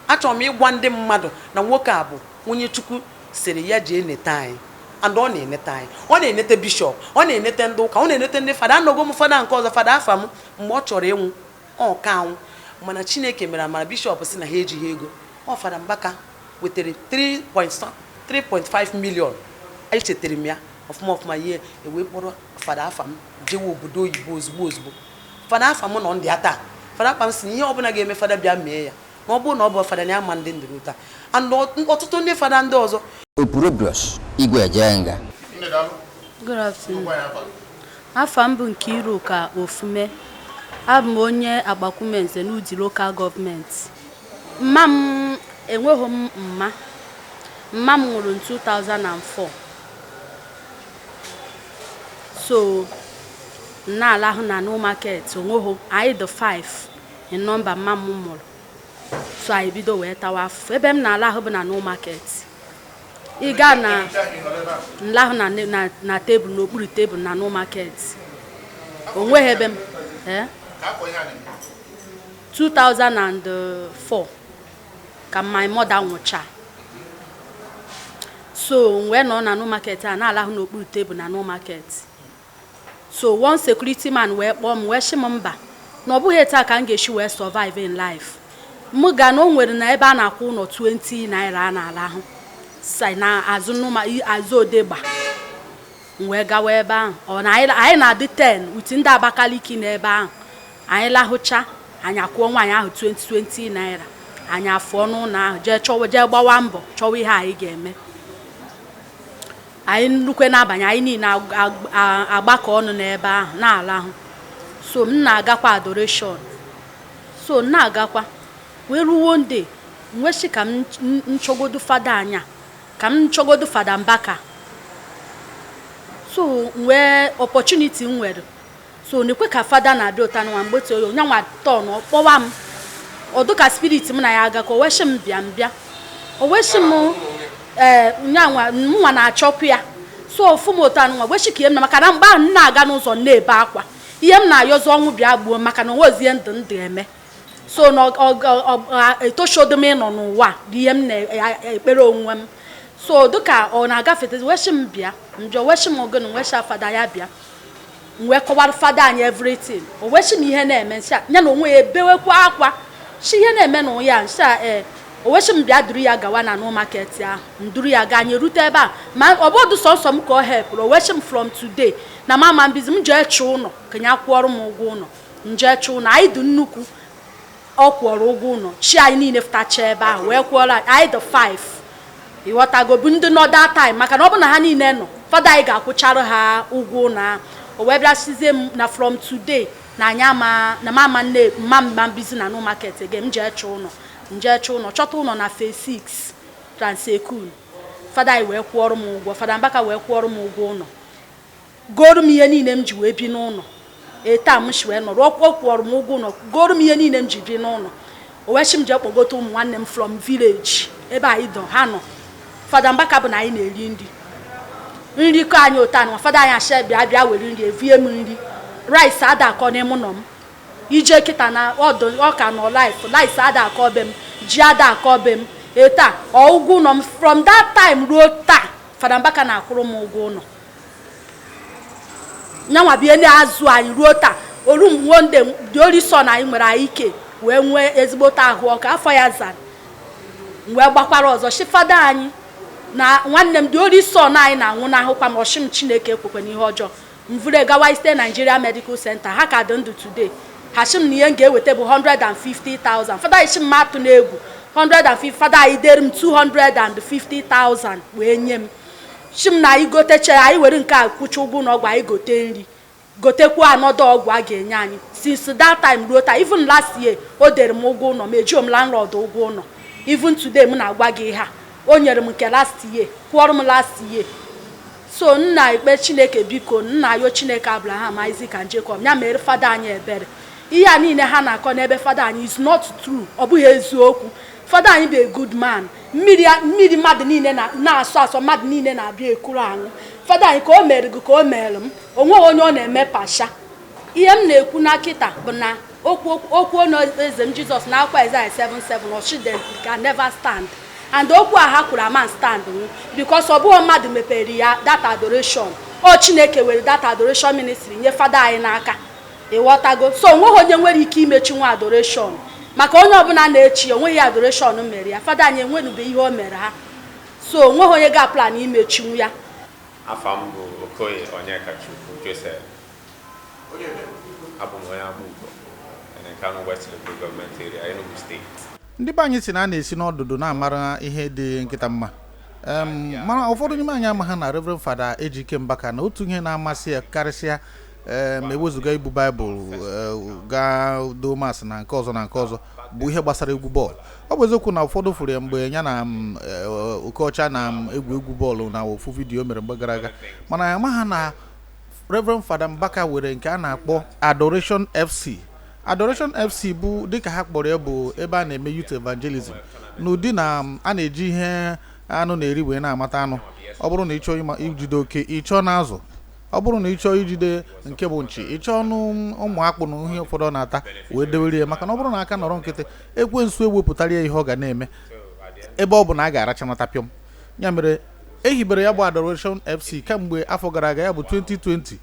Achọrọ m ịgwa ndị mmadụ na nwoke a bụ onye Chukwu sịrị ya jee neta anyị, and ọ na-eneta anyị. Ọ na-enete bishọp, ọ na-enete ndị ụka, ọ na-enete ndị fada. Anọgo m fada nke ọzọ, fada afa m, mgbe ọ chọrọ ịnwụ, ọ ka anwụ, mana Chineke mere amara. Bishọp si na ha ejighị ego. Ọ Fada Mbaka wetara 3.5 million. Anyị chetara m ya. Ọfụma ọfụma, ihe ewee kpọrọ Fada Afam jewe obodo oyibo ozugbo ozugbo. Fada Afam nọ ndị ya taa. Fada Afam si na ihe ọbụla ga-eme fada bịa mee ya, ma ọ bụrụ na ọ bụ fada na ya ma ndị ndụrụ taa and ọtụtụ ndị fada ndị ọzọ. Opurobios Igwe Ejenga. Good afternoon. Afa m bụ Nkiruka Ofume. Abụ m onye Agbakumenze n'Udi Local Government. Mma m, enweghị m mma. Mma m nwụrụ in 2004. So m na-alahụ na new market. Onweghị, anyị dị 5 in number mma m mụrụ. So anyị bido wee tawa afụfụ. Ebe m na-alahụ bụ na new market. Ị gaa na nlahụ na tebụl, n'okpuru tebụl na new market. Onweghị ebe m 2004 ka my mother nwụcha. So m wee nọ na new market a na-alahụ n'okpuru tebụl na new market. So one security man wee kpọọ m, wee sị m mba, na ọ bụghị etu a ka m ga-esi wee survive in life. M ga na o nwere na ebe a na-akwụ ụlọ 20 naira a na-alahụ si na azụ nụma azụ odegba. M wee gawa ebe ahụ. Ọ na anyị na-adị 10 with ndị Abakaliki n'ebe ahụ. Anyị lahụcha, anyị akwụọ nwaanyị ahụ 20 20 naira. Anyị afụọ n'ụlọ ahụ, jee chọwa, jee gbawa mbọ chọwa ihe anyị ga-eme. Anyị nrukwe n'abalị, anyị niile agbakọ ọnụ n'ebe ahụ na-alahụ. So m na-agakwa adoration. So m na-agakwa wee ruo one day, m wee sị ka m nchọgodu fada anya, ka m chọgodu Fada Mbaka. So nwee opportunity m nwere, so nekwe ka fada na-abịa ụta nwa mgbe otu onye nwa tọn kpọwa m, ọ dịka spirit m na ya aga, ka o wee sị m bịa. M bịa, o wee sị m ee, nyanwa nwa na-achọkwu ya. So ofu m otu anụnwa wee sị ka ihe m na, maka na mgbe ahụ m na-aga n'ụzọ m na-ebe akwa, ihe m na-ayọzi ọnwụ bịa gbuo, maka na onwezie ndụ ndụ eme. So na etoshodo m ịnọ n'ụwa bụ ihe m na-ekpere onwe m. So dịka ọ na-agafete, wee sị m bịa njọ, wee sị m ogene, wee sị fada ya bịa. M wee kọwara fada anyị everything. O wee sị m ihe na-eme nsị a, ya na onwe ya ebewekwa akwa, si ihe na-eme na ya nsị a. Ee, o wee sị m bịa duru ya gawa na new market ahụ. M duru ya gaa, anyị erute ebe a, ma ọ bụdụ sọnsọ m ka ọ hepụrụ. O wee sị m from today na mama mbizi m jee chụọ ụlọ ka ya kwụọrọ m ụgwọ ụlọ. M jee chụọ ụlọ, anyị dị nnukwu. Ọ kwụọrọ ụgwọ ụlọ chi anyị niile fụtacha ebe ahụ, wee kwụọrọ anyị. Anyị dị 5, ịghọtago, bụ ndị nọ that time, maka na ọ bụ na ha niile nọ, fada anyị ga-akwụchara ha ụgwọ ụlọ ahụ. O wee bịa sizie m na from today na anyị ama na mama nne mma mma mbizi na new market again. M jee chọọ ụlọ, m jee chọọ ụlọ, chọta ụlọ na phase 6 Transekun. Fada anyị wee kwụọrọ m ụgwọ, Fada Mbaka wee kwụọrọ m ụgwọ ụlọ, goro m ihe niile m ji wee bi n'ụlọ. Eta m si wee nọrọ, ọ kwụọrọ m ụgwọ ụlọ, goro m ihe niile m ji bi n'ụlọ. O wee sị m jee kpọgote ụmụ nwanne m from village ebe anyị dọ ha nọ. Fada Mbaka bụ na anyị na-eri nri, nri kọ anyị ụtọ anụ. Fada anyị asị bịa, bịa were nri, evie m nri rice ada akọ n'ime ụlọ m. Ije kịta na ọdụ ọka nọ life, rice ada akọ be m, ji ada akọ be m. Eta ọ ụgwọ ụlọ m, from that time ruo taa, Fada Mbaka na-akwụrụ m ụgwọ ụlọ. Nyanwa bie na-azụ anyị ruo taa. Olu nwonde dị ori sọ na anyị nwere anyị ike wee nwee ezigbote ahụ ọkụ, afọ ya zara. M wee gbakwara ọzọ shi fada anyị na nwanne m dị ori sọ na anyị na-anwụ n'ahụkwa ma ọchị m. Chineke ekwekwe n'ihe ọjọọ. M vuru gawa Eastern Nigeria Medical Center, ha ka dị ndụ today. Ha sị m na ihe m ga-eweta bụ 150,000. Fada anyị sị m atụ n'egwu 150. Fada anyị dere m 250,000 wee nye m, sị m na anyị gotecha, anyị were nke a kwụcha ụgwọ ụlọ ọgwụ, anyị gote nri, gotekwa anọdụ ọgwụ a ga-enye anyị. Since that time ruo taa, even last year, o dere m ụgwọ ụlọ m, ejighị m landlord ụgwọ ụlọ. Even today m na-agwa gị ihe a, o nyere m nke last year, kwụọrọ m last year. So nna ekpe Chineke, biko, nna yo Chineke Abraham, Isaac and Jacob, ya mere fada anyị ebere. Ihe a niile ha na-akọ n'ebe fada anyị is not true, ọ bụghị eziokwu. Fada anyị bụ a good man. Mmiri mmiri mmadụ niile na-asọ asọ, mmadụ niile na-abịa ekuru aṅụ. Fada anyị, ka o mere gị ka o mere m, onweghị onye ọ na-eme pasha. Ihe m na-ekwu na kịta bụ na okwu okwu eze m Jizọs na akwụkwọ Isaiah 77 ọchị can never stand, and okwu a ha kwuru ama stand nwu, because ọ bụghị mmadụ mepere ya that adoration. Ọ Chineke were that adoration ministry nye fada anyị n'aka, ịghọtago? So onweghị onye nwere ike imechi nwa adoration, maka onye ọbụla na-echi onweghị adoration mere ya. Fada anyị enwenube ihe o mere ha, so onweghị onye ga-aplan imechinwu ya. Afa m bụ Okoye Onyekachukwu Joseph. Abụ m onye Amugo in Nkanu West Local Government Area, Enugu State. Ndị be anyị si na a na-esi n'ọdụdụ na-amara ihe dị nkịta mma. Mana ụfọdụ n'ime anyị amaghị na Reverend Fada Ejike Mbaka na otu ihe na-amasị ya karịsịa, ma ewezụga ibu Baịbụl gaa doo mass na nke ọzọ na nke ọzọ, bụ ihe gbasara egwu bọọlụ. Ọ bụ eziokwu na ụfọdụ fụrụ ya mgbe ya na Okocha na egwu egwu bọọlụ na ofu vidiyo mere mgbe gara aga, mana ya amaghị na Reverend Fada Mbaka were nke a na-akpọ Adoration FC. Adoration FC bụ dịka ha kpọrọ ya, bụ ebe a na-eme youth evangelism n'ụdị na a na-eji ihe anụ na-eri wee na-amata anụ. Ọ bụrụ na ị chọọ ijide oke, ị chọọ na azụ. Ọ bụrụ na ị chọọ ijide nke bụ nchi, ị chọọ ọnụ ụmụ akpụ na ihe ụfọdụ ọ na-ata wee dewere ya, maka na ọ bụrụ na aka nọrọ nkịtị, ekwensu ewepụtara ya ihe ọ ga na-eme, ebe ọ bụ na a ga-arachanata pịọm. Ya mere ehibere ya bụ Adoration FC kemgbe afọ gara aga, ya bụ 2020,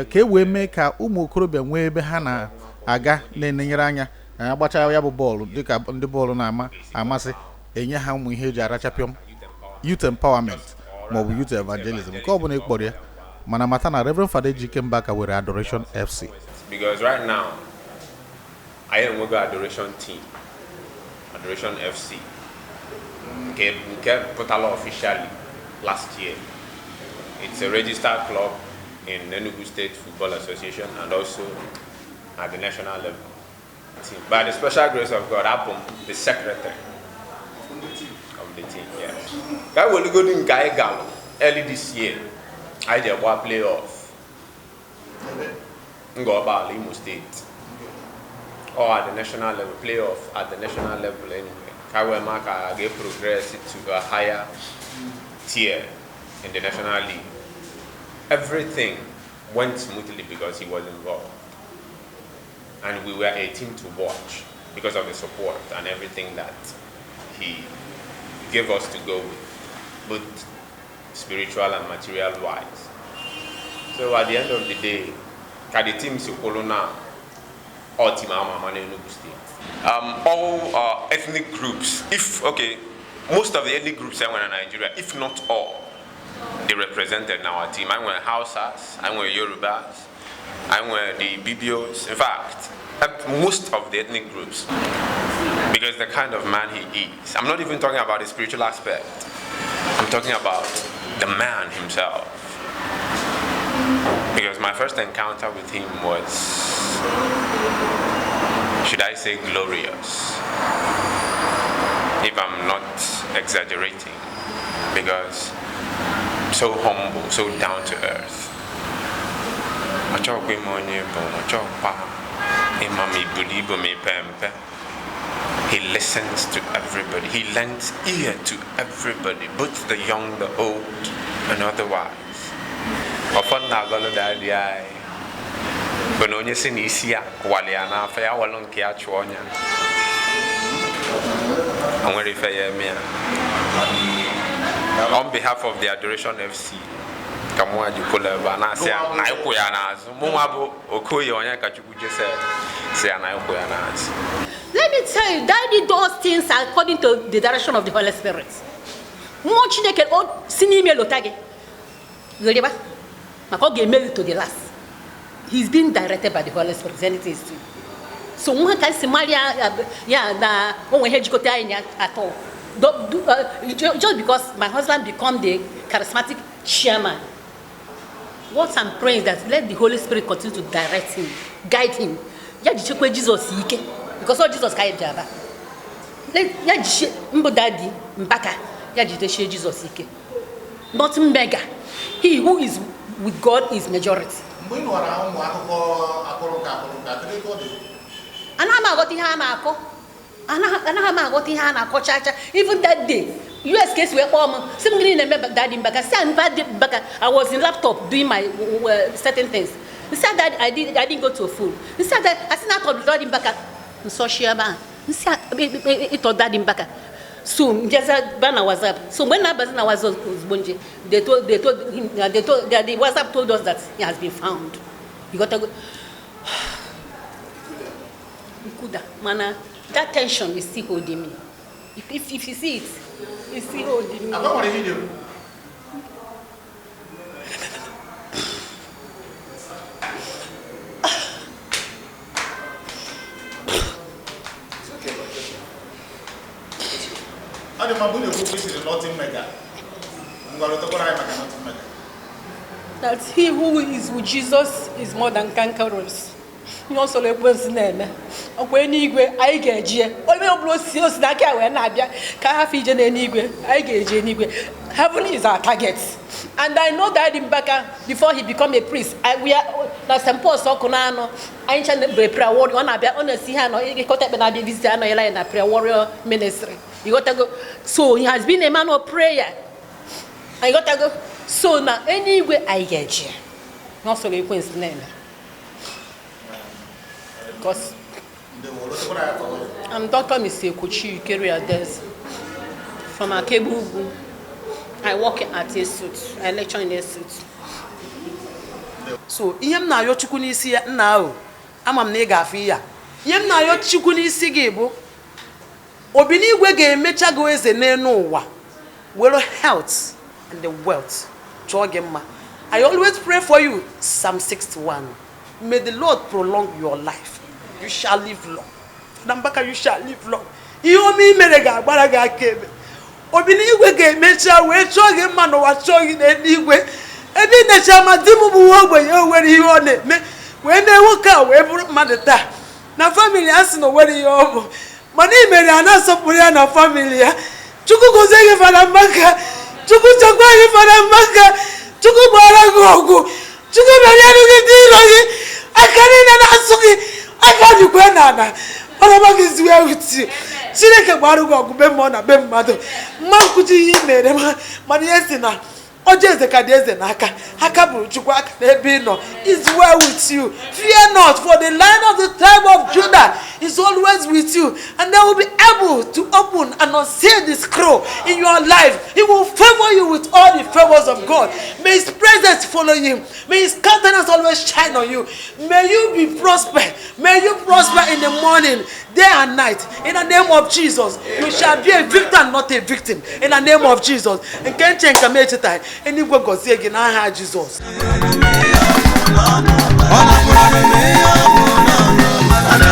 ka e wee mee ka ụmụ okorobịa nwee ebe ha na-aga na-enenyere anya na agbacha ya bụ bọọlụ, dịka ndị bọọlụ na-ama amasị enye ha ụmụ ihe eji arachapịọm, youth empowerment maọbụ youth evangelism, nke ọ bụla ị kpọrọ ya. Mana mata na Reverend Fada Ejike Mbaka were Adoration FC. Because right now, anyị enwego Adoration team, Adoration FC, nke pụtara officially last year. It's a registered club in Enugu State Football Association and also at the national level. Team. By the special grace of God, abụ m the secretary of the team. Yes. Ka anyị welugodi nke anyị galụ early this year, anyị ji gba playoff Ngọkpala, Imo State. Or at the national level, playoff at the national level anyway. Ka wee ma ka a ga-progress to a higher tier in the national league. Everything went smoothly because he was involved. And we were a team to watch because of the support and everything that he gave us to go with, both spiritual and material wise. So at the end of the day, ka the team si kwụrụ now, all team ama ama n'Enugu State. All ethnic groups, if, okay, most of the ethnic groups in Nigeria, if not all, they represented in our team. I went Hausas, I went Yorubas, I went the Ibibios. In fact, most of the ethnic groups, because the kind of man he is. I'm not even talking about the spiritual aspect. I'm talking about the man himself. Because my first encounter with him was, should I say, glorious, if I'm not exaggerating, because so humble, so down to earth. Ọ chọkwa ime onye bụ, ọ chọkwa ịma ma iburu ibu ma ipe mpe. He listens to everybody. He lends ear to everybody, both the young, the old, and otherwise. Ụfọdụ na-agọlụ daddy anyị bụ na onye si na isi ya wali ya n'afọ ya walụ nke ya chụọ ọnya, o nwere ife ya eme ya. On behalf of the Adoration FC, ka mụnwa ji kwụlụ ebe a na-asị ya na ịkwụ ya n'azụ. Mụnwa bụ Okoye Onyekachukwu Joseph si ya na ịkwụ ya n'azụ. Let me tell you, Daddy does things according to the direction of the Holy Spirit. Mmụọ Chineke o si n'ime lota gị. Gheriba. Maka ọ ga-eme gị to the last. He's been directed by the Holy Spirit. Anything is true. So nwa ka si mara ya ya na o nwere ihe jikọta anyị atọ. Just because my husband become the charismatic chairman. What I'm praying is that let the Holy Spirit continue to direct him, guide him. Ya jichekwa Jesus ike. Because all Jesus ka anyị ji aba. Ya jichie mbụ Daddy Mbaka, ya jidesie Jesus ike. Not mega. He who is with God is majority. Mgbe ị nụwara ụmụ akụkọ akụrụka akụrụka, kedu ka ọ dị? Anaghị m aghọta ihe a na-akọ. Anaghị m aghọta ihe a na-akọ cha cha. Even that day, US case wee kpọọ m, sị m gịnị na-eme Daddy Mbaka? Sị Daddy Mbaka, I was in laptop doing my certain things. Instead that I didn't go to a phone. Instead that I sị na atọ Daddy Mbaka nsọchi ebe a. Nsị ịtọ Daddy Mbaka. So njeza ba na WhatsApp. So mgbe na-abazi na WhatsApp ozugbo nje, they told him, the WhatsApp told us that he has been found. You got to go. Nkuda, mana that tension is still holding me. If you see it, it's still holding me. Agwa nwere ihe ị na-ekwu. Ọ dị mma mgbe ị na-ekwu okwu isiri nothing mega. Ngwa, rụtakwara anyị maka nothing mega. That he who is with Jesus is more than conquerors. Ihe ọ sọrọ ekwensu na-eme, ọkwa eluigwe anyị ga-eji onye ọbụla osi n'aka ya wee na-abịa ka a hafụ ije n'eluigwe. Anyị ga-eje eluigwe. Heaven is our target. And I know that Mbaka, before he become a priest, we are na St. Paul's ọkụ na-anọ anyị ncha bụ prayer warrior. Ọ na-abịa, ọ na-esi ihe anọ ịkọta ekpe, na-abịa visit, anọnyela ya na prayer warrior ministry, ịghọtago? So he has been a man of prayer, ịghọtago? So na eluigwe anyị ga-eji ya na ọ sọrọ ekwensu na-eme. Because I'm Dr. Mrs. Ekuchi Ikere Adez from Akegbe Ugwu. I work at ESUT. I lecture in ESUT. So ihe m na-ayọ Chukwu n'isi ya, nna ahụ, ama m na ị ga-afụ ihe a. Ihe m na-ayọ Chukwu n'isi gị bụ obinigwe ga-emecha gị eze n'elu ụwa, were health and the wealth chọọ gị mma. I always pray for you, Psalm 61: may the Lord prolong your life, you shall live long. Na Mbaka, you shall live long. Ihe ọma i mere ga-agbara gị aka ebe. Obinigwe ga-emecha wee chọọ gị mma n'ụwa, chọọ gị n'eluigwe. Ebe ị na-eche ma di m bụ nwa ogbenye, o nwere ihe ọ na-eme wee mee nwoke a wee bụrụ mmadụ taa na family a sị na o nwere ihe ọ bụ, mana ị mere a na-asọpụrụ ya na family ya. Chukwu gozie gị, Fada Mbaka. Chukwu chekwa gị, Fada Mbaka. Chukwu gbara gị ọgwụ. Chukwu meriere gị ndị iro gị. Aka niile na-asụ gị aka dịkwe n'ala. Fada Mbaka is well with you. Chineke gbara gị ọgụ be mmụọ na be mmadụ. Mma nkuchi ihe i mere ma, mana ihe si na ọjọọ eze ka dị eze n'aka aka bụrụ Chukwu aka n'ebe ị nọ. Is well with you. Fear not, for the Lion of the tribe of Judah is always with you, and they will be able to open and unseal the scroll in your life. He will favor you with all the favors of God. May his presence follow you. May his countenance always shine on you. May you be prosper. May you prosper in the morning, day and night, in the name of Jesus. You shall be a victor and not a victim, in the name of Jesus. Nke nche nke m echetaghị, eluigwe gọzie gị n'aha Jizọs. Ọ na-abụrụ m ihe ọ bụ n'ọnụ, mana